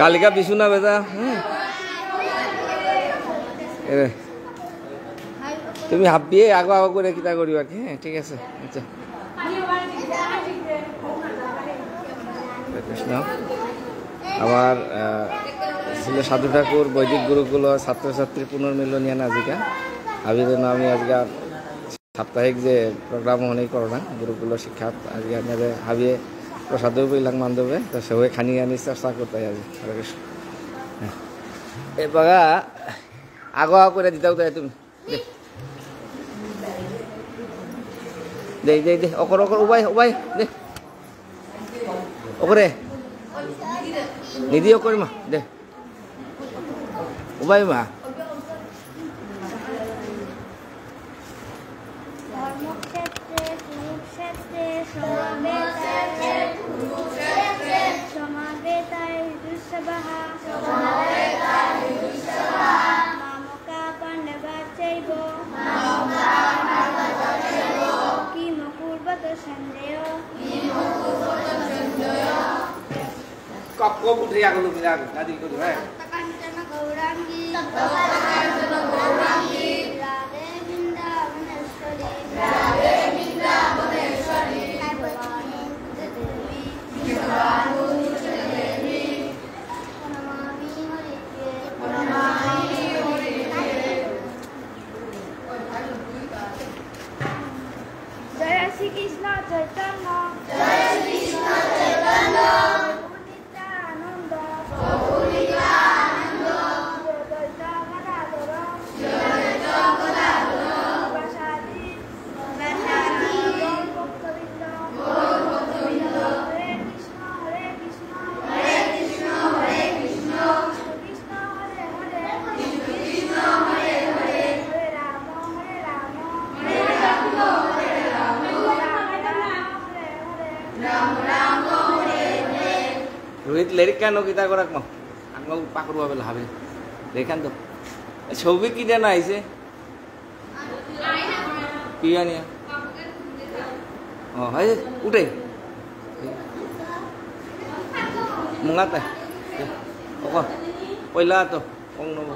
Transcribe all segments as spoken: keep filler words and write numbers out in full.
কালিকা বিশু না বেটা? হ্যাঁ। এরে। তুমি হাবিয়ে আগো আগো করে কিতা করিবা কি? হ্যাঁ, ঠিক আছে। আচ্ছা। কৃষ্ণ। আমার, আহ, ছিল সাধু ঠাকুর বৈদিক গুরুকুল ছাত্রছাত্রী পুনর্মিলনীয় আজিকা। হাবিরে না আমি আজিকা সাপ্তাহিক যে প্রোগ্রাম অনেক করোনা গুরুকুল শিক্ষা আজকে আপনাদের হাবিয়ে প্রসাদ পেলাম মান্ধবে, তো সবাই খানি আনি চেষ্টা করতে আজ। হরে কৃষ্ণ। হ্যাঁ। এ বাবা, আগো আগো করে দিতাও তাই তুমি। দে। দে, দে, দে। অকর, অকর, উবাই, উবাই, দে। অকরে। নিধি অকরে মা, দে। উবাই মা। ধর্মক্ষেত্রে কুরুক্ষেত্রে সমবেতায় সমবেতায় বিদ্যুৎসবাহা মামকা পাণ্ডবাচৈব কিম কুর্বত সঞ্জয়। কপ কপ উঠে যাগো তুমি, যাগো, নাদিল করি, হ্যাঁ। তপ্তকাঞ্চনগৌরাঙ্গী তপ্তকাঞ্চনগৌরাঙ্গী রাধে বৃন্দাবনেশ্বরী রাধে বৃন্দাবনেশ্বরী। প্রণমামি হরিপ্রিয়ে প্রণমামি হরিপ্রিয়ে। জয় শ্রীকৃষ্ণ চৈতন্য। জয় শ্রীকৃষ্ণ চৈতন্য। প্রভু নিত্যানন্দ। প্রভু নিত্যানন্দ। শ্রীঅদ্বৈত গদাধর। শ্রীঅদ্বৈত গদাধর। শ্রীবাসাদি। শ্রীবাসাদি। গৌর ভক্তবৃন্দ। গৌর ভক্তবৃন্দ। হরে কৃষ্ণ, হরে কৃষ্ণ। হরে কৃষ্ণ, হরে কৃষ্ণ। কৃষ্ণ কৃষ্ণ হরে হরে। কৃষ্ণ কৃষ্ণ হরে হরে। হরে রাম, হরে রাম। হরে রাম, হরে রাম। রাম রাম হরে হরে। রাম রাম হরে হরে। রোহিত, লেরিক কেন কিতা করাক মা? আকমা পাকড়ুয়া বেলা হাবে। দেখেন তো। এ ছবি কি দেনা আইছে? কি জানি? ও, হয়, উঠে। মুঙাতে। ওকো, পয়লা তো। ওং নমো।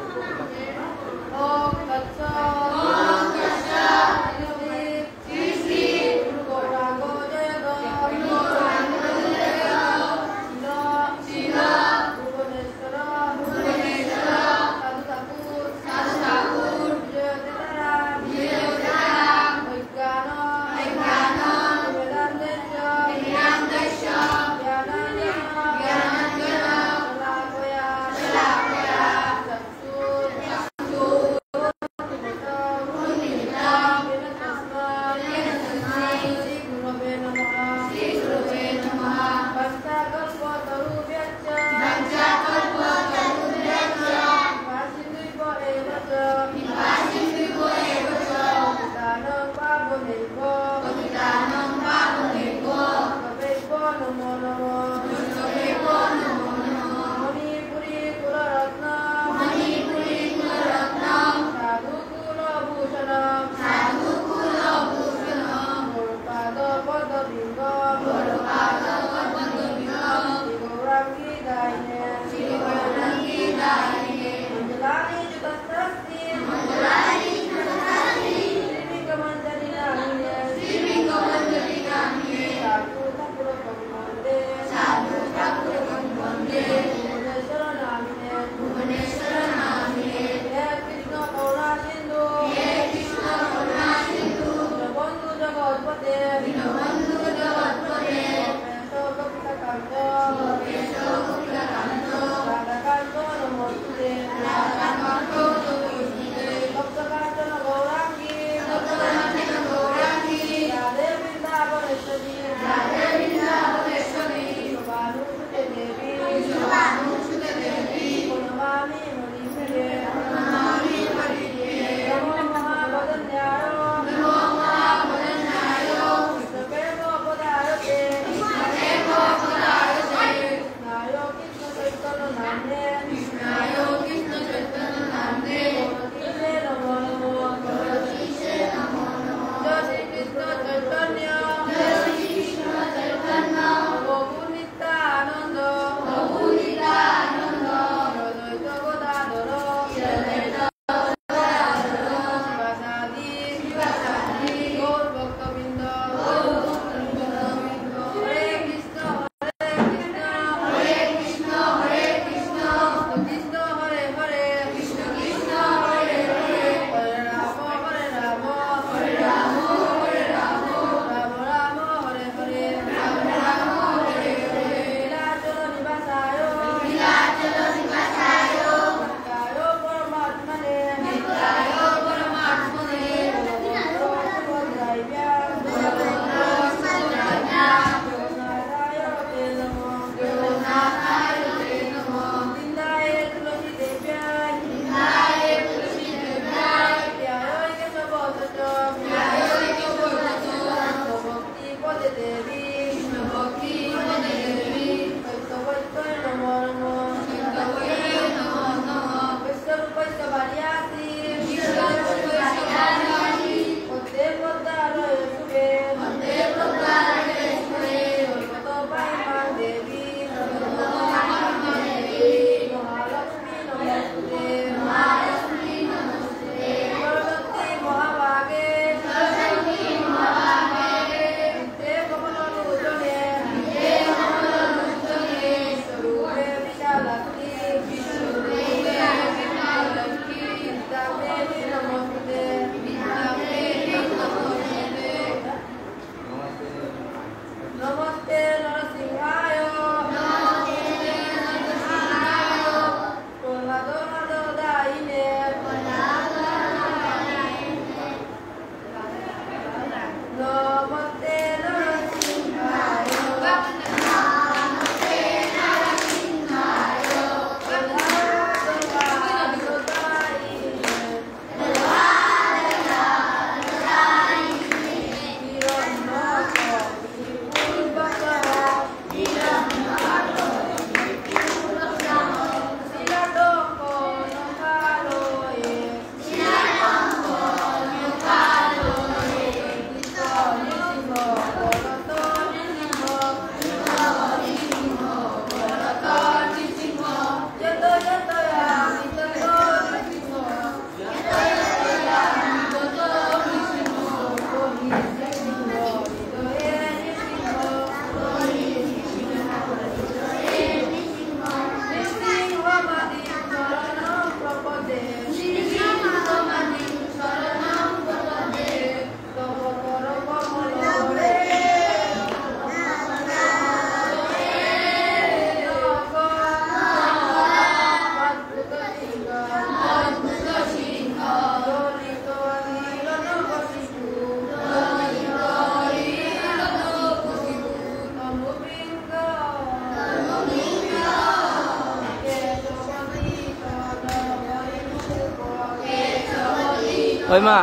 ওই মা।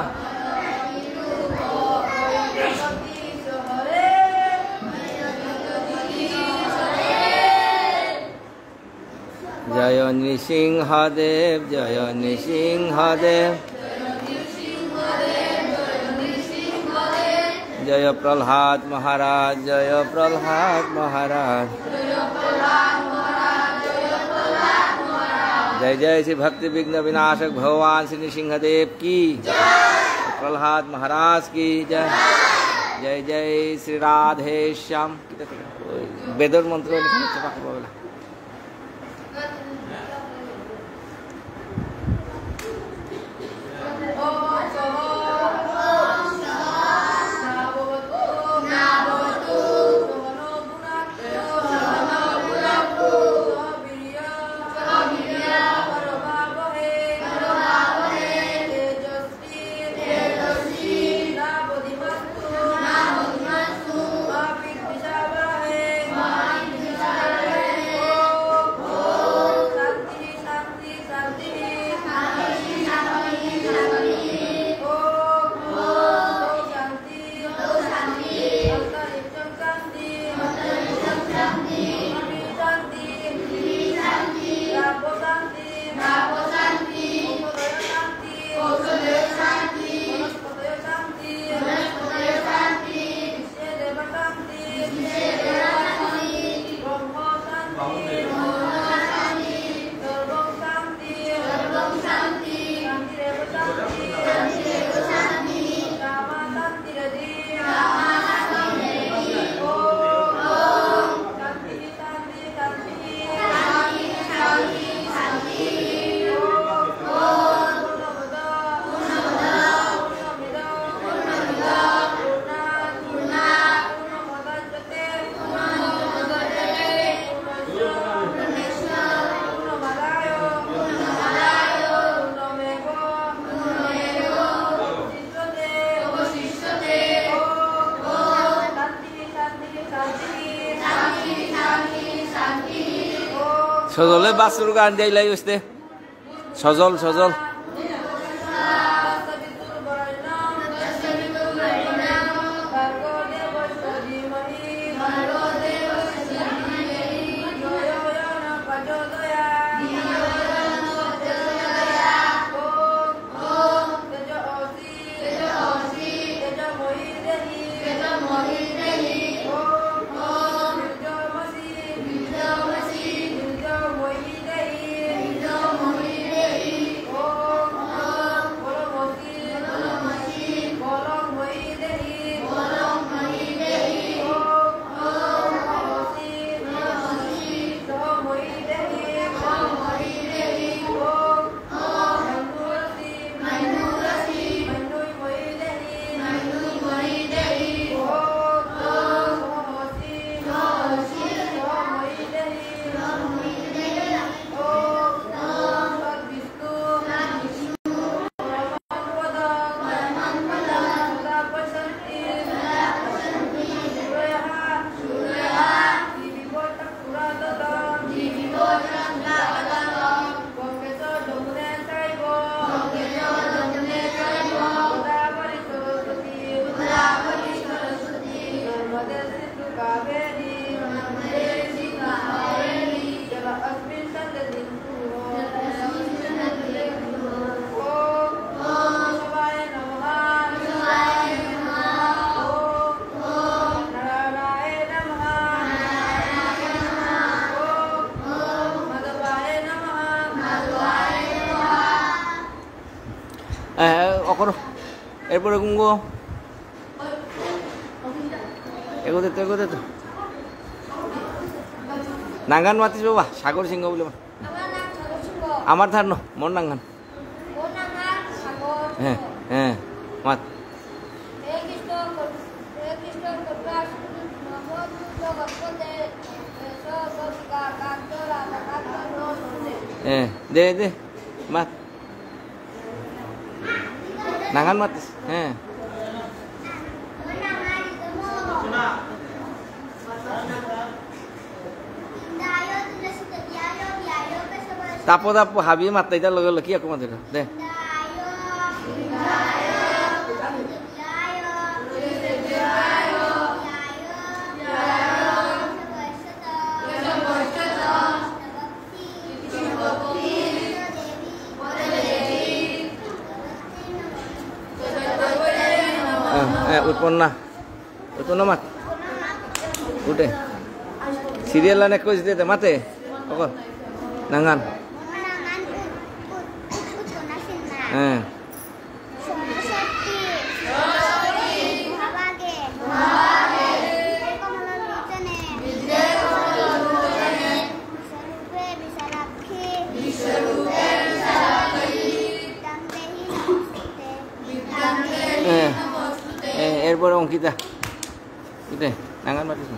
জয় নৃসিংহদেব, জয় নৃসিংহদেব। জয় প্রহ্লাদ মহারাজ, জয় প্রহ্লাদ মহারাজ। জয় জয় শ্রী ভক্তি বিঘ্ন বিনাশক ভগবান শ্রী নৃসিংহদেব কি, প্রহ্লাদ মহারাজ কি জয়। জয় জয় শ্রী রাধে শ্যাম। বেদর মন্ত্র লিখে নিচ্ছে পাখি বাবলা। সজলে বাসুর গান দিলাই উস্তে। সজল, সজল। এ, অকর, এরপরে কুঙ্গ। এগোতে তো, এগোতে তো। নাঙহান মাতিস বাবা, সাগর সিংহ বুলে। আমার নাঙ সাগর সিংহ। আমার ধার ন, মোর নাঙহান। মোর নাঙহান সাগর সিংহ। হ্যাঁ, হ্যাঁ, মাত। হে কৃষ্ণ, হে কৃষ্ণ, করুণা সিন্ধু দীনবন্ধু জগৎপতে, হে সর্ববিঘ্ন কান্ত রাধা কান্ত নমস্তে। হ্যাঁ, দে, দে, মাত। নাঙহান মাতিস, হ্যাঁ। তাপো, তাপো, হাবি মাত্তাইতা লগে লগে কি আকো মাতিল, দে। এ, উৎপন্না। উৎপন্না মাত। উঠে। সিরিয়াল লাইনে কইস দিতে মাতে। অকল। নাঙহান। হ্যাঁ। হ্যাঁ। হ্যাঁ, এরপর অঙ্কিতা। উঠে, নাঙহান মাতিস না।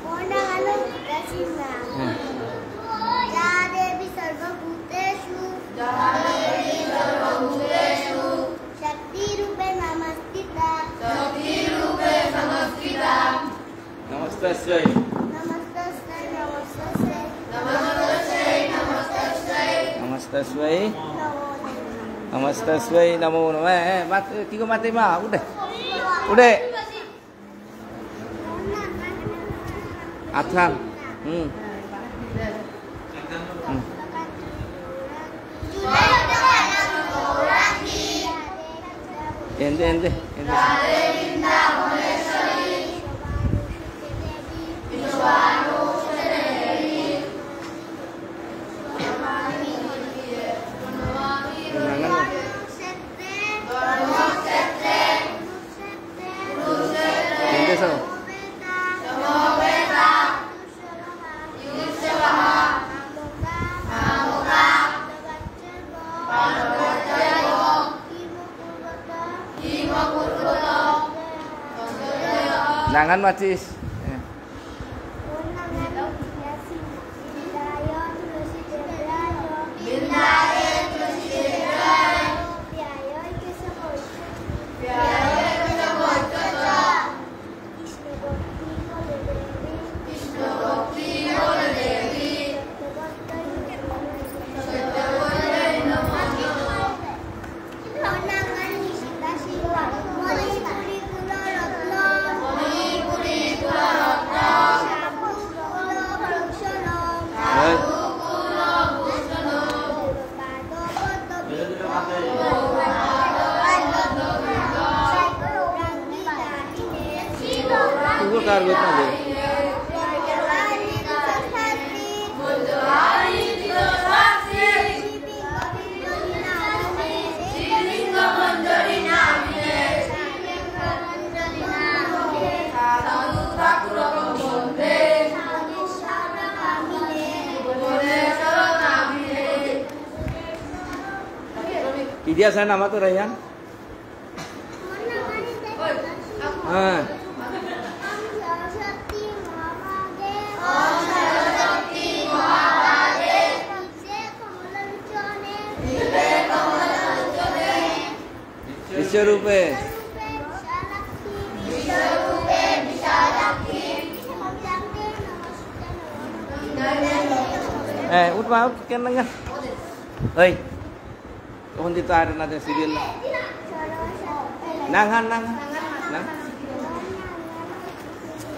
মোর নাঙহান অঙ্কিতা সিনহা। হ্যাঁ। যা দেবী সর্বভূতেষু। যা দেবী সর্বভূতেষু। শক্তিরূপে নমস্কৃতা। শক্তিরূপে নমস্কৃতা। নমস্তস্যৈ। নমস্তস্যৈ, নমস্তস্যৈ। নমস্তস্যৈ, নমস্তস্যৈ। নমো নমঃ। নমস্তস্যৈ নমো নমঃ। এ, এ, মাত-, এ, কি গো মাতে মা? উঠে। উঠে। আচ্ছা। হুম। হুম। এন্দে, এন্দে, এন্দে। এন্দে সব। নাঙহান মাতিস। হ্যাঁ। ইতিহাস হয় না আমার তো রাইহান? হ্যাঁ। বিশ্বরূপে। হ্যাঁ, উঠবা, উঠ, কেন না? ওই। তখন দিতে আর না দে সিরিয়াল। নাঙহান, নাঙহান। নাঙহান।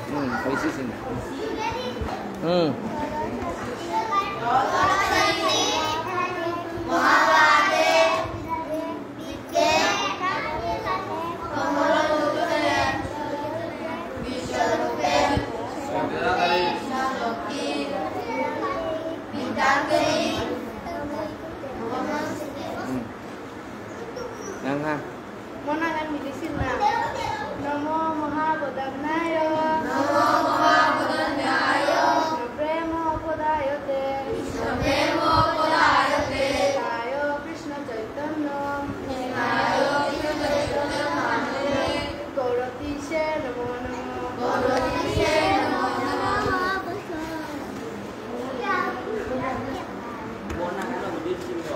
হুম, হইছে সিনা। হুম। হুম। নাঙহান। মোর নাঙহান মিলি সিনহা। নমো মহাবদন্যায়। নমো মহাবদন্যায়। কৃষ্ণ প্রেম প্রদায়তে। কৃষ্ণ প্রেম প্রদায়তে। কৃষ্ণ চৈতন্য। কৃষ্ণ চৈতন্য। গৌরতীশে নমো নমঃ। গৌরতীশে নমো নমঃ। মোর নাঙহান অভিজিৎ সিংহ।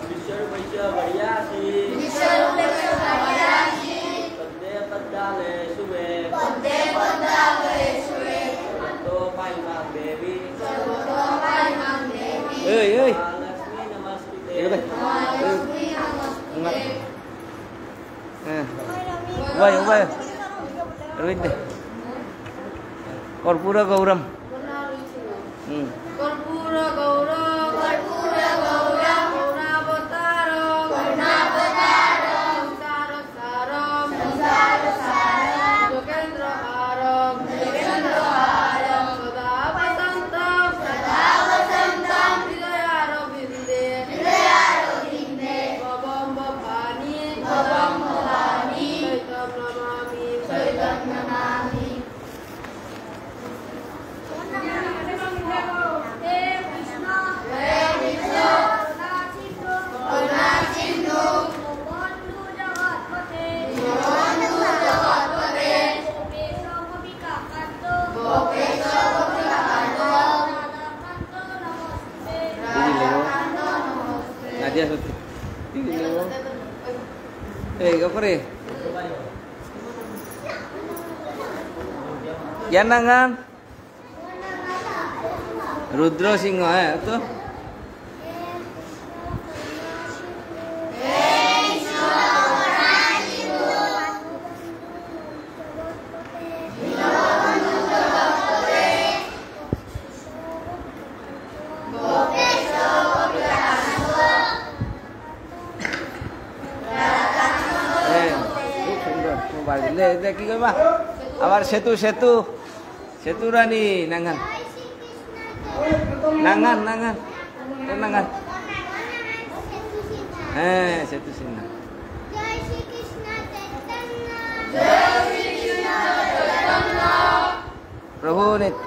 বিশ্বরূপস্য বরিয়াসি। বিশ্বরূপস্য বরিয়াসি। পদ্মে পদ্মালয়ে শুভে। পদ্মে পদ্মালয়ে শুভে। সর্বতো পাহি মাং দেবী। সর্বতো পাহি মাং দেবী। এই, এই। মহালক্ষ্মী নমস্তুতে। এই রে। মহালক্ষ্মী নমস্তুতে। হ্যাঁ। উবাই, উবাই। রোহিত দে। কর্পূর গৌরম। হুম। কর্পূর গৌর, কর্পূর গৌর, করুণাবতার, করুণাবতার, সংসার সারম, ইয়ার নাঙহান? রুদ্র সিংহ, হ্যাঁ, তো? হ্যাঁ, খুব সুন্দর, খুব ভালো। দে, দে, কি করবা? আবার সেতু, সেতু। সেতু রানী, নাঙহান। নাঙহান, নাঙহান। তোর নাঙহান। হ্যাঁ, সেতু সিনহা। প্রভু নিত্য।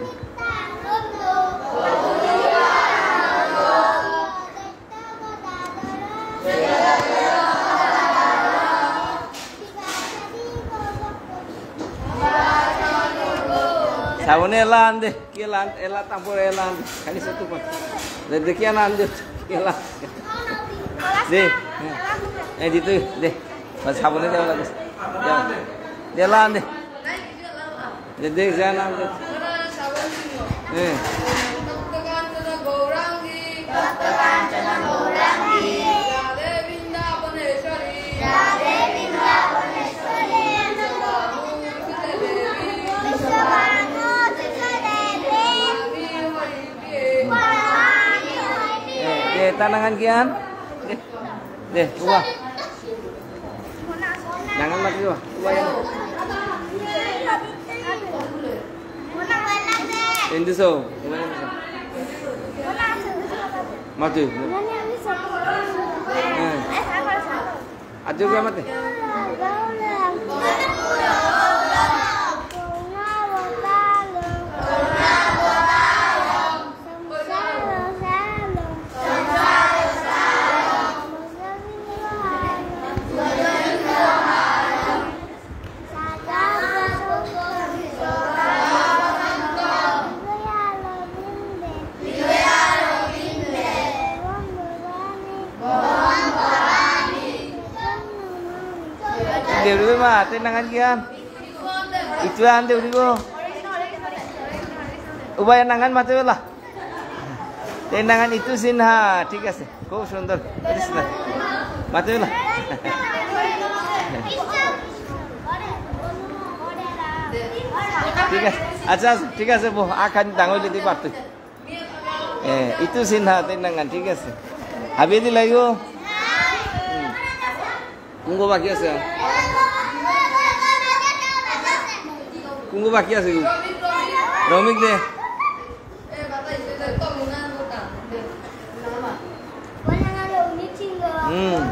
সাবনে এলা আন দে, কি এলা আন, এলা তারপরে এলা আন দে, খালি সেতু পা। দে, দে, কি আন, আন দে, কি এলা। দে, হ্যাঁ। এ, জিতু, দে। বাস, সাবনে দেওয়া লাগে। দে, দে, এলা আন দে। দে, দে, যা না, দে। হ্যাঁ। হ্যাঁ, দে, তার নাঙহান কিহান? দে, দে, উবা। নাঙহান মাতি দিবা, উবা ইয়া। এন্দিসো, উবা ইয়া। মাতি। হ্যাঁ। আজকে মাতে। দেউরি মা, তে নাঙহান কিহান? ইতু আন দেউরি গো। উবাই নাঙহান মাতে বেলা। তে নাঙহান ইতু সিনহা, ঠিক আছে। খুব সুন্দর। করিস না। মাতে বেলা। ঠিক আছে। আচ্ছা, আচ্ছা, ঠিক আছে, বো। আখান ডাঙর যদি পারতে। এ, ইতু সিনহা, তে নাঙহান, ঠিক আছে। হাবিয়ে দিলাই গো। হুম। কুঙগ বাকি আছে? কুঙগ বাকি আছে গো? রমিক দে। হুম।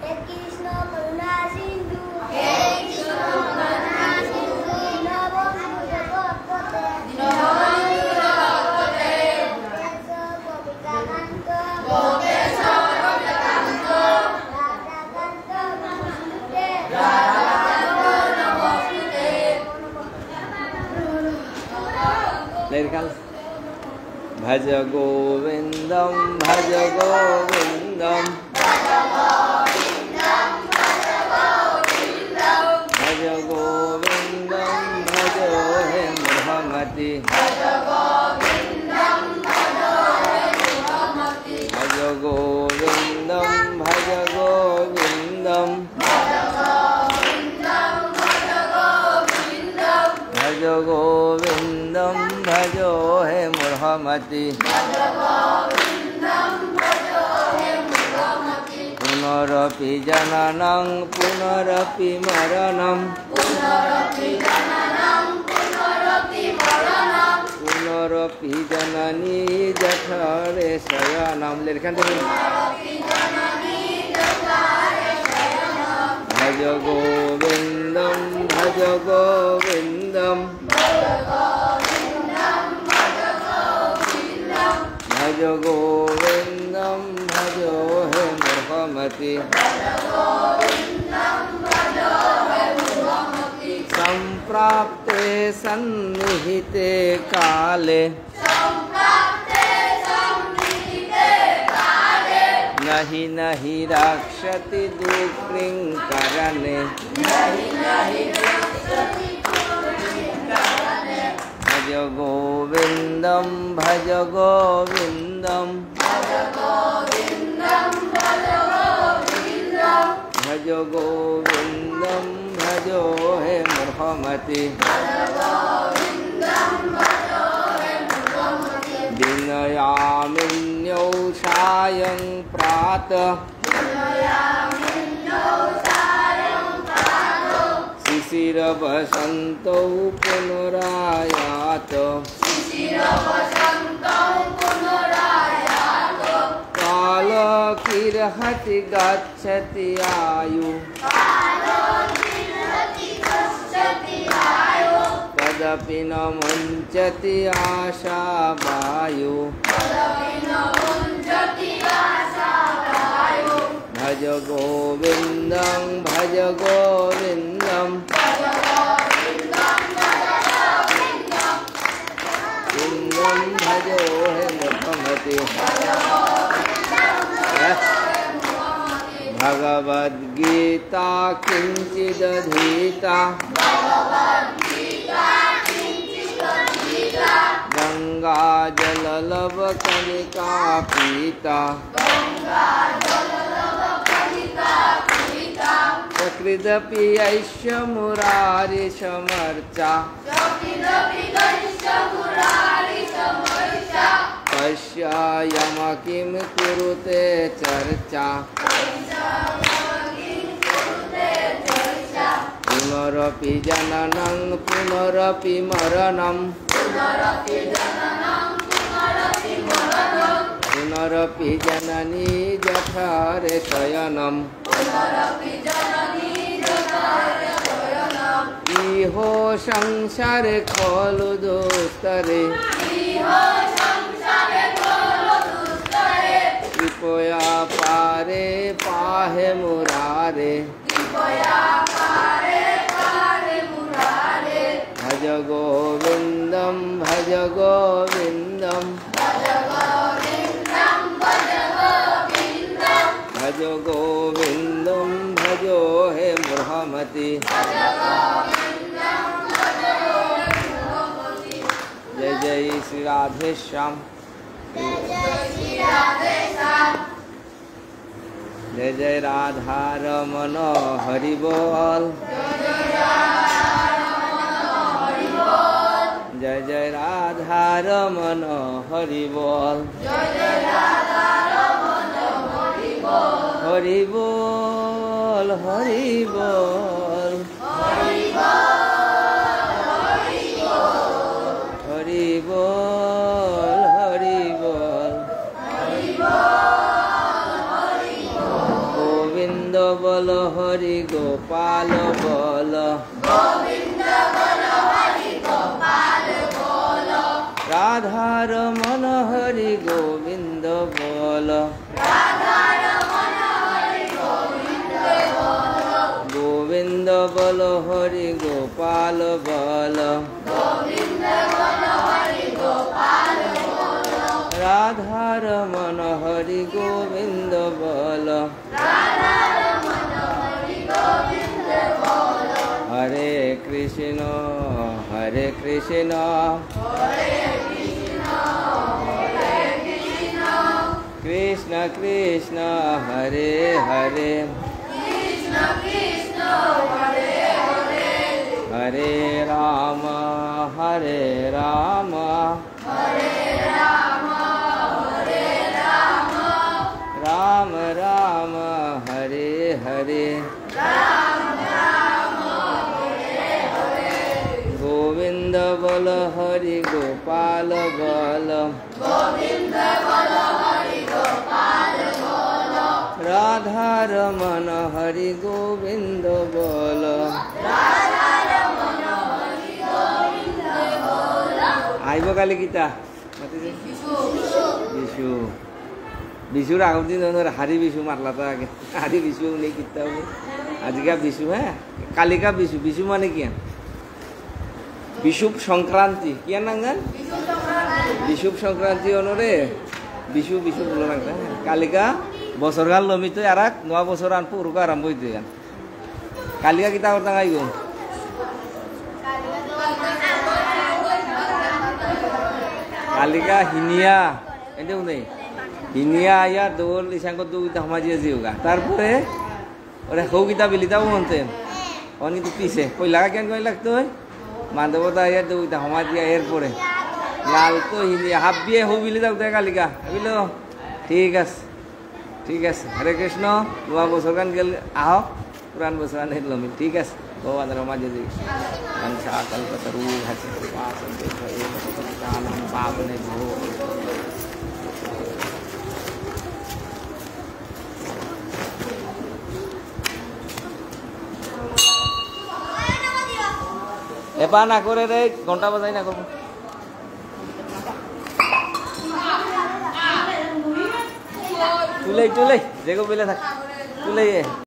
হে কৃষ্ণ করুণা সিন্ধু। হে কৃষ্ণ করুণা সিন্ধু। দীনবন্ধু জগৎপতে। দীনবন্ধু জগৎপতে। গোপেশ গোপিকাকান্ত। গোপেশ গোপিকাকান্ত। রাধাকান্ত নমোঽস্তু তে। রাধাকান্ত নমোঽস্তু তে। ভজ গোবিন্দম, ভজ গোবিন্দম। ভজ গোবিন্দম, ভজ হে মূঢ়মতি। ভজ গোবিন্দম, ভজ গোবিন্দম। ভজ গোবিন্দম, ভজ হে মূঢ়মতি। পুনরপি জননং পুনরপি মরণম। পুনরপি জননী যঠরে শয়নম। লেরিকহান দে। ভজ গোবিন্দম, ভজ গোবিন্দম। ভজ গোবিন্দম, ভজ হে মূঢ়মতি। সম্প্রাপ্তে সন্নিহিতে কালে। সম্প্রাপ্তে সন্নিহিতে কালে। ন हि नहि रक्षति दुष्कृं करणे। भज गोविन्दं भज गोविन्दं। भज गोविन्दं भजो हे मूर्खमति। विनयामिन्यौ सायं प्रातः। शिशिरवसन्तौ पुनरायातः। कालः कीर्हति गच्छति आयु। कदपि न मुञ्चति आशावायु। भज गोविन्दं भज गोविन्दं। विन्दं भजो हे मूर्खमति। भगवद्गीता किञ्चिदधीता। गङ्गाजललवकणिका पीता। सकृदपि यस्य मुरारिसमर्चा। तस्यायम किं कुरुते चर्चा। पुनरपि जननं पुनरपि मरणं। पुनरपि जननी जठरे शयनम्। इह संसारे खलु दुस्तरे। कृपया पारे पाहि मुरारे। भज गोविन्दं भज गोविन्दं। भज गोविन्दं भजो हे मूर्खमति। जय जय श्री राधे श्याम। जय जय राधा रमन हरि बोल। जय जय राधा रमन हरि बोल। हरि बोल हरि बोल। हरि बोल हरि बोल। गोविन्द बोल हरि गोपाल बोल। राधा रमन हरि गोविन्द बोल। गोविन्द बोल हरि गोपाल बोल। राधा रमन हरि गोविन्द बोल। हरे कृष्ण हरे कृष्ण। कृष्ण कृष्ण हरे हरे। हरे राम हरे राम। राम राम हरे हरे। गोविन्द बोल हरि गोपाल बोल। রাধা রমন হরি গোবিন্দ বল। আইব কালি কিতা? মাতি দে। বিশু। বিশুর আগর দিন ওনার হারি বিশু মাতলা তো আগে। হারি বিশু নেই কিতা হবে। আজিকা বিশু, হ্যাঁ? কালিকা বিশু। বিশু মানে কি? বিষুব সংক্রান্তি। কিয়া নাঙাল? বিষুব সংক্রান্তি অনরে বিষু, বিষু বুলা নাঙাল। কালিকা বছরগান লমিতই আরাক, নুয়া বছর আন পুরুকা আরম্ভ হইতই আন। কালিকা কিতা করতাম আইগো? কালিকা হিনিয়া, এটাও নেই। হিনিয়া আইয়া দৌড় ইসাঙ্গ দৌড়িতে সমাজিয়া জিওগা। তারপরে ওরে হৌকিতা বিলিতাও হনতে। অনেক পিছে। কই লাগা কেন কই লাগতো? মাধবতা আইয়া দৌড়িতে সমাজিয়া এরপরে। লাল তো হিনিয়া হাবিয়ে হৌ বিলিতাও দে কালিকা। বুঝলো? ঠিক আছে। ঠিক আছে, হরে কৃষ্ণ। নুয়া বছরগান গেল, আহক, পুরান বছরগান হেলমি, ঠিক আছে। ভগবানর মাঝে দি। এপা না করে রে, ঘন্টা বাজাই না করবো। তুলেই, তুলেই, যেগো বেলে থাক। তুলেই এ।